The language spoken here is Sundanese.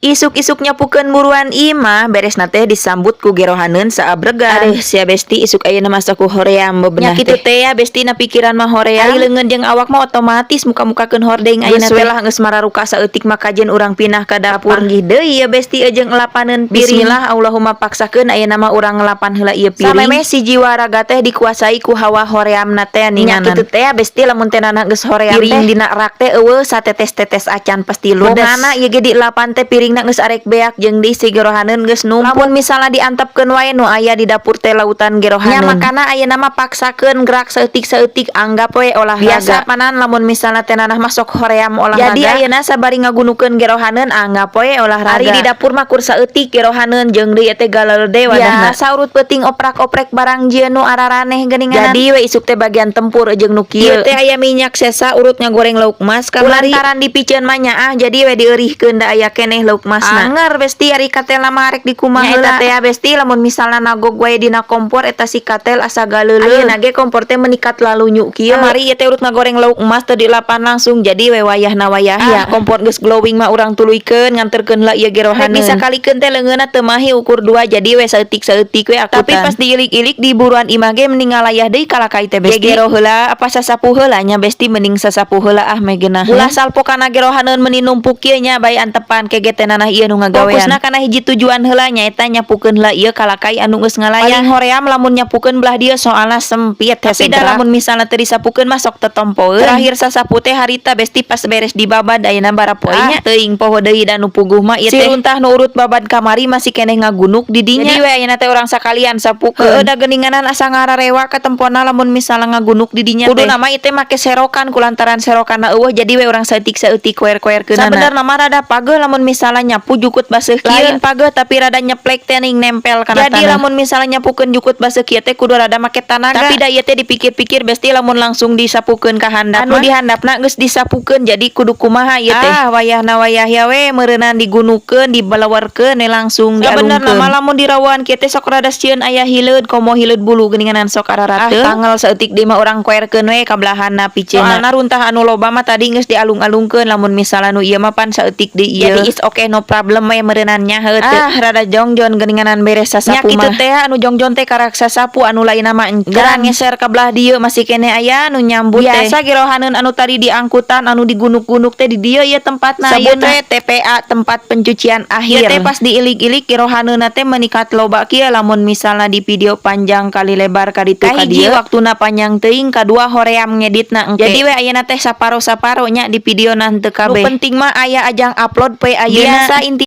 Isuk-isuk nyapukeun buruan imah, beresna teh disambut ku gerohaneun saabregan. Aduh sia, Besti, isuk ayeuna mah ku hoream bebenah. Nya kitu teh ya, Besti, na pikiran mah hoream. Ari leungeun jeung awak mah otomatis muka-mukakeun hordeng ayeuna teh. Geus we lah, geus mararuka saeutik mah kajen urang pindah ka dapur. Panggih deui ya, Besti, jeung elapaneun piring. Bismillah Allahumma, paksakeun ayeuna mah urang ngelapan heula ieu piring. Samemeh si jiwa raga teh dikuasai ku hawa horeamna teh ninganan. Nya kitu teh ya, Besti, lamun teh nana geus hoream teh. Piring dina rak teh euweuh satetes-tetes acan, pasti ludes. Bongana ieu ge dielapan teh piringna geus arek beak jeung di si gerohaneun geus numpuk. Lamun misalna diantepkeun wae, nu aya di dapur teh lautan gerohaneun. Nya makana ayeuna mah paksakeun gerak saeutik-saeutik, anggap we olahraga. Biasa panan lamun misalna teh nanah masuk hoream olahraga. Jadi ayeuna sabari ngagunukeun gerohaneun, anggap we olahraga. Ari di dapur mah kur saeutik gerohaneun jeung deui teh galalede wadahna. Biasa urut peuting oprak-oprek barang jieun nu araraneh geuninganan. Jadi we isuk teh bagian tempur jeung nu kieu. Ieu teh aya minyak sesa urut ngagoreng lauk mas kamari. Lantaran dipiceun mah nyaah, jadi we dieurihkeun, da aya keneh lauk masna. Anger, Besti, ari katel mah arek dikumaha heula teh ya, Besti? Lamun misalna nagog wae dina kompor eta si katel asa galeuleuh. Ayeuna ge kompor teh menikat lalunyu kieu. Kamari ieu teh urut ngagoreng lauk emas teu dilapan langsung, jadi we wayahna wayah ya. Kompor geus glowing mah urang tuluykeun nganterkeun heula ieu gerohaneun. Bisa kalikeun teh leungeunna teu mahi ukur dua, jadi we saeutik-saeutik we akutan. Tapi pas diilik-ilik di buruan imah ge mending ngalayah deui kalakai teh, Besti. Gegero heula apa sasapu heula nya, Besti? Mending sasapu heula ah, meh geunah. Ulah salpo kana gerohaneun meuni numpuk kieu nya, bae antepan ke ge teh nanah ieu nu ngagawean. Fokusna kana hiji tujuan heula, nyaeta nyapukeun heula ieu kalakai anu geus ngalayah. Paling hoream lamun nyapukeun belah dieu, soalna sempit hese. Tapi da lamun misalna teu disapukeun mah sok tetompoeun. Terakhir sasapu teh harita, Besti, pas beres dibabad. Ayeuna barapoe nya, teuing poho deui da nu puguh mah ieu teh. Si runtah nu urut babad kamari masih keneh ngagunuk di dinya. Jadi we ayeuna teh urang sakalian sapukeun. Heueuh da geuninganan asa ngararewa katempona lamun misalna ngagunuk di dinya teh. Kudu nama ieu teh make serokan, kulantaran serokanna euweuh, jadi we urang saeutik-saeutik koer-koerkeunana. Sabenerna mah rada pageuh lamun misalnya nyapu jukut baseuh kieu. Lain pageuh, tapi rada nyeplek teh ning nempel kana. Jadi lamun misalnya nyapukeun jukut baseuh kieu teh kudu rada make tanaga. Tapi da ieu teh dipikir-pikir, Besti, lamun langsung disapukeun ka handap, anu dihandapna geus disapukeun, jadi kudu kumaha ieu teh? Ah, wayahna wayah ya we meureunnan digunukeun, dibalawarkeun we langsung dialungkeun. Sabenerna mah lamun dirawuhan kieu teh sok rada sieun aya hileud, komo hileud bulu geuninganan sok ararateul. Ah, tanggal saeutik deui mah urang koerkeun we ka belahanna piceunna. Soalna runtah anu loba mah tadi geus dialung-alungkeun, lamun misalna nu ieu mah pan saeutik deui ieu. Jadi is okay, no problem we meureunannya heuh teu. Ah, rada jongjon geuninganan beres sasapu mah. Nya kitu teh, anu jongjon teh karak sasapu, anu lainna mah encan. Ngeser ka belah dieu masih keneh aya nu nyambut teh. Biasa gerohaneun anu tadi diangkutan, anu digunuk-gunuk teh di dieu ieu tempatna. Sebut we TPA, tempat pencucian akhir. Ieu teh pas diilik-ilik gerohaneunna teh menikat loba kieu. Lamun misalna di video panjang kali lebar ka ditu ka dieu, waktuna panjang teuing, kadua hoream ngeditna engke. Jadi we ayeuna teh saparo-saparo nya di video henteu kabeh. Nu penting mah aya ajang upload poe ayeuna. Biasa inti.